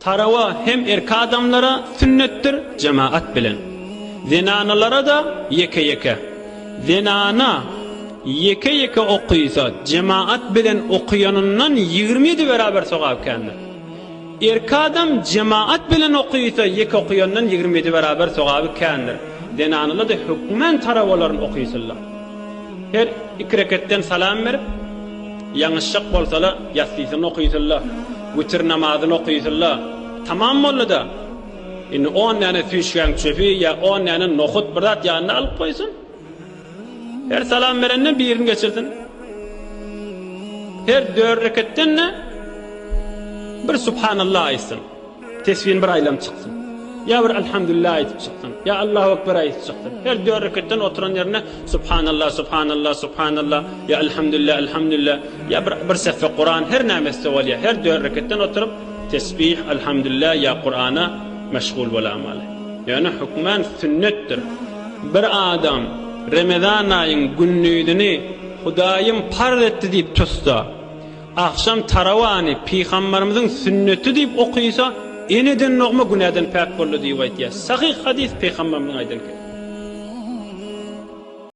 Tarawa hem erkek adamlara sünnetdir, jemaat bilen. Zenanalara-da ýeke-ýeke. Zenana ýeke-ýeke okysa, jemaat bilen okaýanyndan 27 beraber sogaby kändir. Erkek adam jemaat bilen okysa, ýeke okaýandan 27 beraber sogaby kändir. Zenanalar-da hökmän tarawalaryny okysynlar. Her iki reketden salam berip, ýalňyşjak bolsalar, ýassysyny okysynlar, witir namazyny okysynlar. Tamam boldy-da, indi on däne süýşgäň çöpi ýa on däne nohut bir zat ýanyna alyp goýsun. Her salam berende birini geçirsin. Her dört reketden-de bir Subhanallah aýtsyn. Tesbihini bir aýlanyp çyksyn. Ýa bir Elhamdülillah aýdyp çyksyn. Ýa Allahu Ekber aýdyp çyksyn. Her dört reketden oturan ýerinde Subhanallah, Subhanallah, Subhanallah, ýa Elhamdülillah, Elhamdülillah, ýa bir bir sehfe Kuran her näme etse bolýar. Her dört reketden oturyp tesbih, Elhamdülillah ýa Kurana meşgul bolamaly. Ýöne hökman sünnetdir. Bir adam Remezan aýyň gündizini Hudaýym parz etdi diýip tutsa, Agşam tarawany Pygambarymyzyň sünneti diýip okysa, eneden dogma günäden päk boldy diýip aýtýar. Sahyh hadys Pygambarymyzyň aýdan.